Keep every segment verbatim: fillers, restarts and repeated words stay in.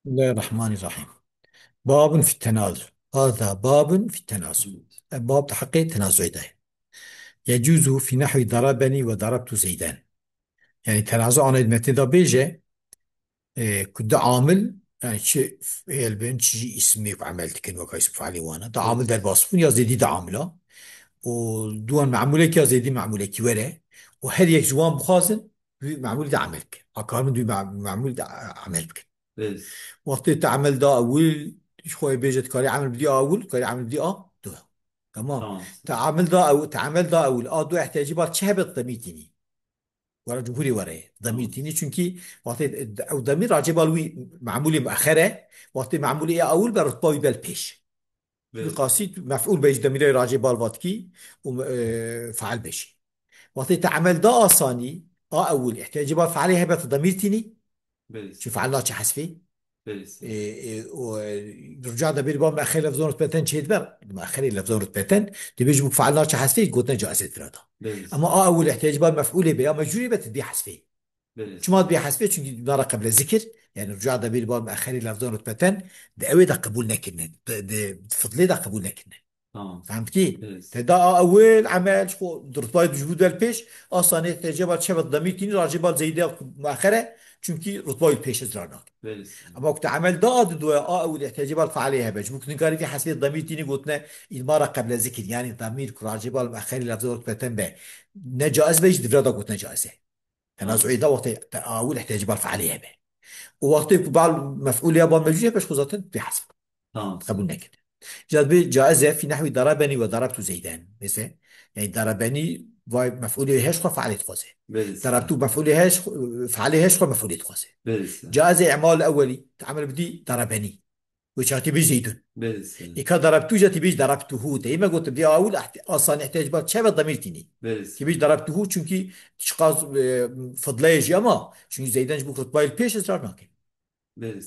بسم الله الرحمن الرحيم. باب في التنازع. هذا باب في التنازع. Ev bab di heqê tenazuê de ye. يجوز في نحو ضربني وضربت زيدا. Yani tenazu anayê di metnê de bêje, e, ku du amil, yani çi fêl bin, çi jî îsmê ku emel dikin, weka îsm fiilê wan e. Du amil derbas bûn ya zêdî du amila. Û duwan memûlek ya zêdî memûlekî were. Û her yek ji wan bixwazin, wî memûlî de emel bikin. A karin wî me-, memûlî de emel bikin. Belê. Wextê te emel da ewil, ji xwe bêje dikarî emel bidî a ewil, dikarî emel bidî a du. Tamam. Tamam. Te emel da ew-, te emel da ewil, a du ihtiyacî ba çi hebe demîr tînî. Were cumhurî were. Demîr Tamam. tînî, çünkü wextê ew demîr racê bal wî memûlê muexer e, wextê memûlê ya ewil be rutba wî bel pêş. Belê. Bi qasî mef'ûl bêjî demîrê racê bal vatkî û, e, fail bêjî. Wextê te emel da asanî, a ewil ihtiyacî ba failê hebe tu demîr tînî. Belê. Çi fail naçe hesfê. Belê. E, e, û, e, ruca demîr ba me'xerê lefzon rutbeten çêdibe. Me'xerê lefzon rutbeten, dibê ji bo fail naçe hesfê gotine caiz e tirada. Belê. Ama a ewil ihtiyacî ba mef'ûlê be ya mecrûrê be tu dibê hesfê. Belê. Çima dibê hesfê? Çünkü nara qeble zikir, yani ruca demîr ba me'xerê lefzon rutbeten, di ewê de qebûl nekirine, di, di fidlê de qebûl nekirine. Tamam. Fehmtî? Belê. Te da a ewil emel, ji xwe di rutbayê dijbû del pêş, asanê te ceba çevet demîr tînî, racê bal zeyde muexere, çünkü rutbayê pêş ez rar nakim. Belê. Ama ku te emel da a di doya, a ewil ihtiyacê bal failê hebe. Ji bo ku nikarî vî hesfê demîr tînî gotine, îdmara qeble zikir, yani demîr ku racê bal muexerê lefzon rutbeten be, ne caiz be, ji divra da gotine caiz e. Tenazuê da wextê te awil ihtiyacî bal fealê hebe. Û wextê ku bal mef'ûlê ya bal mecûlê hebe, ji xwe zaten bê hesb. Tamam. Qebûl nekin. Îca dibê caiz e, fî nehwî darabenî ve darabtu Zeyden. Mesela, yani darabenî vay mef'ûlê heş xwe fealê dixwaze. Belê. Darabtu mef'ûlê heş, fealê heş xwe mef'ûlê dixwaze. Belê. Caiz e i'mal ewelî, te emel bidî darabenî. Wê çaxê tê bêj Zeydun. Belê. Îka darabtu ca tê bêj darabtuhu. Te yê me gotin, vê awil aht-, asan ihtiyacî bal çeva demîr tînî. Belê. Tê bêj darabtuhu, çünkü çiqas, e, fidleyê jî ama, çünkü Zeyden ji bo rutbayê li pêş izrar nake. Belê.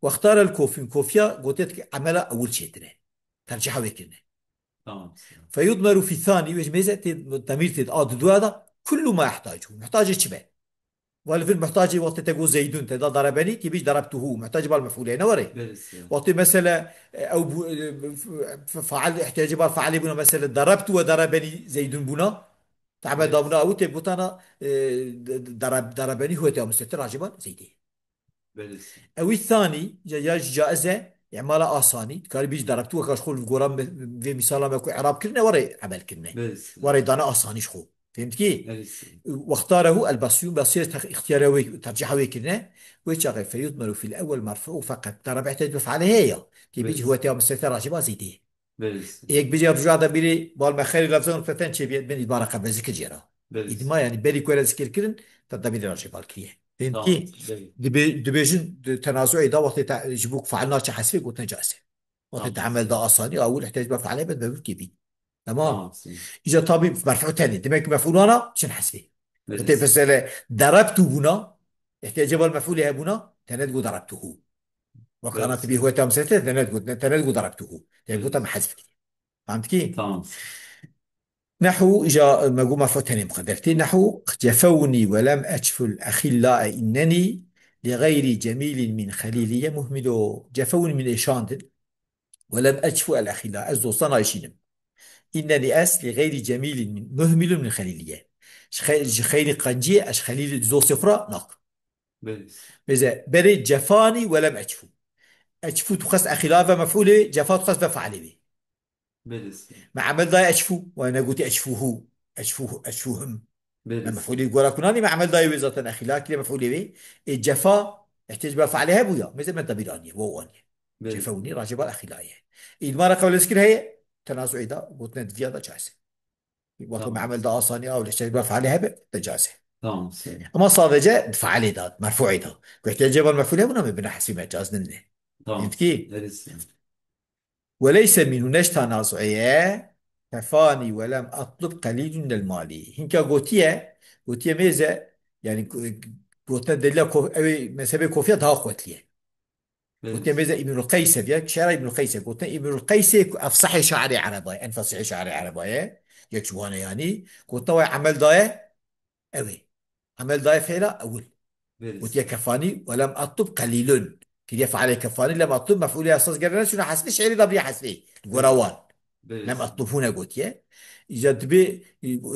Wextar el kofîn, kofiya gotê ki emela ewil çêtire. Terciha wê kirine. Tamam. Feyudmeru fî thani, wê ji mêze tê demîr tê a di dua da, kullu ma ihtacu. Muhtacê çi be? Wal vir muhtacê wextê te got Zeydun, te da darabenî, tê bêj darabtuhu. Muhtacê bal mef'ûlê ne were. Belê. Wextê mesele, e, ew bû, e, f-, f-, faal ihtiyacê bal fealê bûna, mesele darabtu ve darabenî Zeydun bûna. Te emel Belê. dabûna ew tê gotana, e, d-, d-, darab-, darabenî huwete ya musete racê bal Zeydê. Belê. Ewî thanî, ca-, ya jî caiz e, îmala asanî, dikarî bêj darabtu weka ji xwe li gora me, vê mîsala me ku i'rab kirine, were emel kirine. Belê. Were dana asanî ji xwe. Fehmtî? Belê. Wextarehu el-Basriyûn, Basriyê te-, îxtiyara wê, tercîha wê kirine. Wê çaxê feyudmeru fîl ewwel merfu'u feqet. Te re behte bi fealê heye ya. Tê bêjî Belê. huwete ya musrete racîba zêdê. Belê. Yek bêjî ruca de bîrî bal mexerî lefzan rutbeten çê bîye, ben îdmara qeble zikir jê ra. Belê. Îdma yani berî ku were zikir kirin, te demîrê racîbal kiriye. Fehmtî? Tamam. Belê. Dibê-, dibêjin di tenazuê da wextê te ji bo fail naçe hesfê gotine caiz e. Wextê Tamam. te emel da asanî, awil ihtiyac be failê be, be wekî bî. Tamam. Tamam, sî. Îca tabî merfu tenê. Demek ki mef'ûlana çin hesbê. Belê. Te fesele darabtu bûna, ihtiyacê bal mef'ûlê hebûna, te nedigo darabtuhu. Wek Belê. ana tibî huweta musete, te nedigo, te nedigo darabtuhu. Te Belê. gota me hezf kiriye. Fehmtî? Tamam. Nehu, îca me got merfu tenê muqedder tê. Nehu, cefewni ve lem eçful exillâe inneni li gayri cemîlin min xelîliye muhmilo. Cefewni min êşandin. Ve lem eçfu el exîla. Ez dostana eşînim. Înnenî ez li xeyrî cemîlîn min, muhmilun min xelîlî ye. Ji xe-, ji xeyrî qenciyê ez xelîlî dostê xwe re nakim. Belê. Mêze, berê cefanî ve lem eçfu. Eçfu tu xwest exîla ve mef'ûlê, cefa tu xwest ve fealê wê. Belê. Me emel daye eçfu, we negotî eçfuhu, eçfuhu, eçfuhum. Belê. Me mef'ûlê gora kunanî me emel dayê wê zaten exîla kiriye mef'ûlê wê. Ê cefa ihtiyac be fe'lê hebûya. Mêze me debîr aniye, wow aniye. Belê. Cefa winî racê bal exîla ye. Îdmara qewlez kir heye, tenazuê da, gotine diviya da caiz e. Wextê Tamam. me emel da asanî, ew ihtiyac be fe'lê hebe, de caiz e. Tamam, sê. Ama sadece fe'lê da, merfu'ê da. Ku ihtiyacê bal mef'ûlê hebûna me bine hesî me caiz nimne. Tamam. Fehmtî? Belê. Ve leyse minhu, neş tenazu'ê ye. Kefanî ve lem atlub qelîlun lel malî. Hinka gotiye, gotiye mêze, yani, go-, gotine delîla ko-, ew ê mezhebê kofiya daha quwetlî ye. Evet. Gotiye mêze Îbnul Qeys e, ya, şi'ra Îbnul Qeys e. Gotine Îbnul Qeysê ku efsahê şairê ereba ye, en fesihê şairê ereba ye. Yek ji wan e yani. Gotine wê emel daye, ew ê. Emel daye fêla ewil. Belê. Gotiye kefanî, "Ve lem atlub qelîlun." Kiriye fealê kefanî, lem etlub mef'ûlê esas gere neçûne hesfê, şi'rê da biriye hesfê. Li gora wan. Lem etlub hûne gotiye. Îca dibê,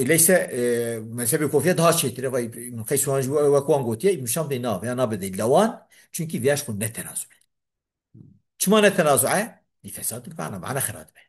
leyse, e, mezhebê kofiye daha çêtir e. Vay, Îbn Qeys wan ji we-, wek wan gotiye, Îbn Şam dê na, veya nabe delîla wan. Çunkî viya ji xwe ne tenazu e. Çima ne tenazu e? Li fesadil mana, mana xira dibe.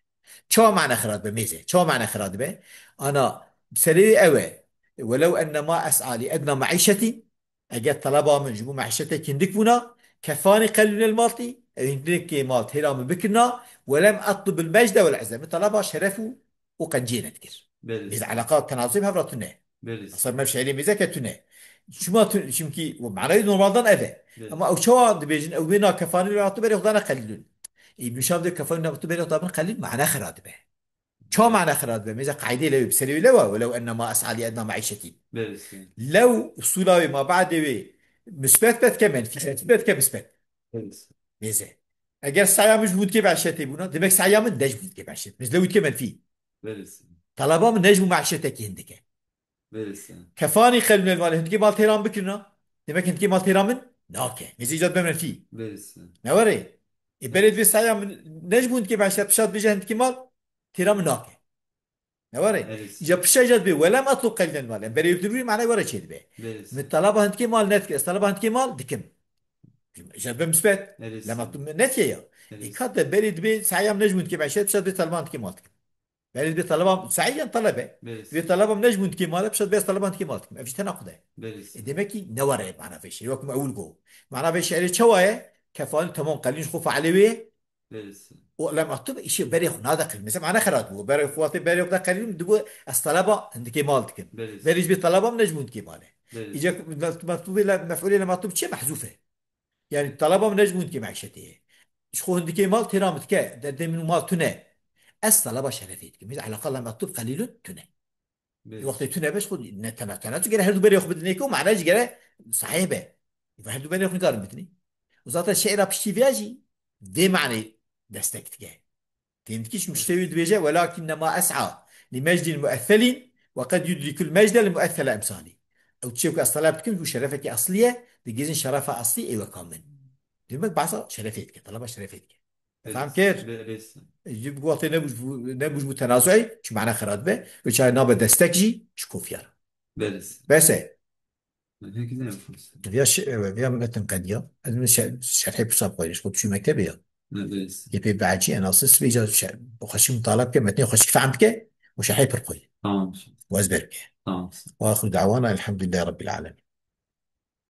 Çawa mana xira dibe, mêze? Çawa mana xira dibe? Ana, serê ew e. Welew enne ma es'a li edna me'îşetî, eger teleba min ji bo me'îşetek hindik bûna, kefanî qelîlul mal tî, ew hindikê mal têra min bikirina, welem etlubul mecde wel izze. Min teleba şeref û, û qenciyê nedikir. Belê. Mêze eleqa tenazû bi hev re tune. Belê. Mesela mev şehrê mêze ke tune. Çima tu, çimkî o manayê normaldan ev e. Belê. Ama ew çawa dibêjin, ew wê na kefanî lem etlub berê xwe dane qelîlun. Îbn Şam dê kefanî lem etlub berê xwe dabin qelîl, mana xira dibe. Çawa mana xira dibe? Mêze qaîdê lew, bi serê wê lewa, welew enne ma es'a li edna me'îşetî. Belê. Lew usûla wê, ma ba'dê wê, misbet bet ke menfî, menfî bet ke misbet. Belê. Mêze. Eger saya min ji bo hindikê me'îşetê bûna, demek saya min ne ji bo hindikê me'îşet. Mêze lew dike menfî. Belê. Talaba min ne ji bo me'îşetekî hindik e. Belê. Kefanî qelîlul mal, hindikê mal têra min bikirina, demek hindikê mal têra min nake. Mêze îca dibe menfî. Belê. Ne were? E, belê divê saya min ne ji bo hindikê me'îşet, pişa dibêje hindikê mal têra min nake. Ne were? Belê. Îca pişa îca dibê, welem etlub qelîlul mal. Em berê yek dirûrî manayê were çê dibe. Belê. Min talaba hindikê mal nedike, ez talaba hindikê mal dikim. Îca dibe misbet. Belê. Lem etlub nefye ya. Belê. E, kat de berê dibê saya min ne ji bo hindikê me'îşet, pişa dibê talaba hindikê mal dikim. Berê dibê talaba, saya yan talebe. Belê. Dibê talaba min ne ji bo hindikê mal e, pişa dibê ez talaba hindikê mal dikim. Ev jî tena xwe de. Belê. E, demek ki ne were mana vê şi'rê. Wek min ewil got. Mana vê şi'rê çawa ye? Kefanî temam qelîl ji xwe fealê wê ye. Belê. O lem etlub îşê berê xwe nade qelîl. Mesela mana xira dibo. Berê xwe wextê berê xwe da qelîl dibo, ez talaba hindikê mal dikim. Belê. Berê ji bê talaba min ne ji bo hindikê mal e. Belê. Îca metlubê le, mef'ulê lem etlub çi? Mehzûf e. Yani talaba min ne ji bo hindikê me'îşetê ye. Ji xwe hindikê mal têra min dike, derdê min û mal tune. Ez talaba şerefê dikim. Mêze eleqa lem etlub qelîlun tune. Belê. Wextê tune be ji xwe ne tena, tena tu gere her du berê xwe bidinê ku mana jî gere sahih be. Ve her du berê xwe nikarin bidinê. Û zaten şi'ra piştî vê jî vê manê destek dike. Têndikî ji muştewî dibêje, "Welakinnema es'a li mecdin mu'esselin ve qed yudrikul mecde li mu'essele emsalî." Ew çiçek ez teleb dikim, ku şerefekî eslî ye, digihîzin şerefa eslî ê weka min. Demek behsa şerefê dike, teleba şerefê dike. Fam kir? Belê. Ji wextê nebûj bû, nebûj bû tenazu'ê, çi mana xera dibe, ve çaye nabe destek jî, ji kofiyar. Belê. Bes e. Viya şi-, viya metin qediya. Ez min şe-, şerhê pirsa bixwînim, ji xwe tu çû mektebê ya. Belê. Yê pê biecî, en asıl sibê ca şe-, xweşik mutala bike, metnê xweşik fehm bike, û şerhê pir xwîn. Tamam. Û ezber bike. Tamam. Wa axiru da'wana elhamdülillahi rabbil alemin.